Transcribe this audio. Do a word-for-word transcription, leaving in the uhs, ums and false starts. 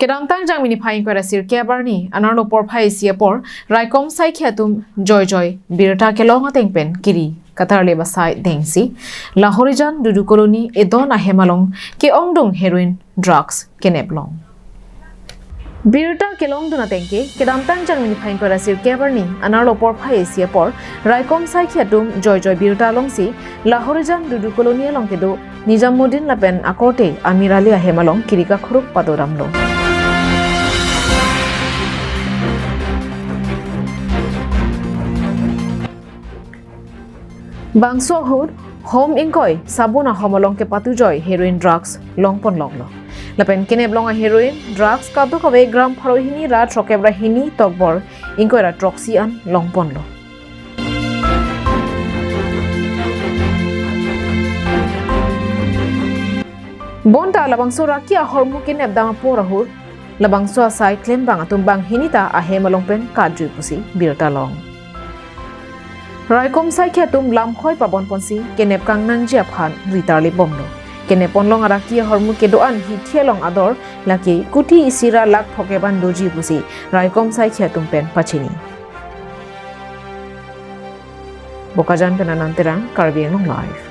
Kedamtang Jangmi niphai ingkoi ra sirkep arni anerlo porphai isi apor raikom saikhi atum joijoi birta kelong ateng pen kiri katarlip asai dengsi Lahorijan Dudu Colony edon ahem along ke-ongdung heroin drugs kenep long. Birta kelongdun ateng ke kedamtang Jangmi niphai ingkoi ra sirkep arni anerlo porphai isi apor raikom saikhi atum joijoi birta longsi Lahorijan Dudu Colony along kedo Nijamuddin lapen akorte Amir Ali ahem along kiri kakhuruk padodamlo. Bangso ahut hom ingkoi sabun ahom along kepatujoi heroin drugs longpon longlo. Lapen kenep long aheroin drugs kadokave gram pharo hini ra throkkep ra hini tokbor ingkoi ra throksi an longponlo. Bonta labangso raki ahormu kenepdam apor ahut labangso asai klembang atum banghini ta ahem along pen katjui pusi birta long. Raikom saikhi atum lamkhoi pabonponsi kenep kangnangji aphan ritarlip bomlo. Kenep ponlong araki ahormu kedo-an hithi along ador lake kuti isi ra lakh phokep an doji pusi raikom saikhi atum pen pachini. Bokajan pen Anand Terang, Karbi Anglong Live.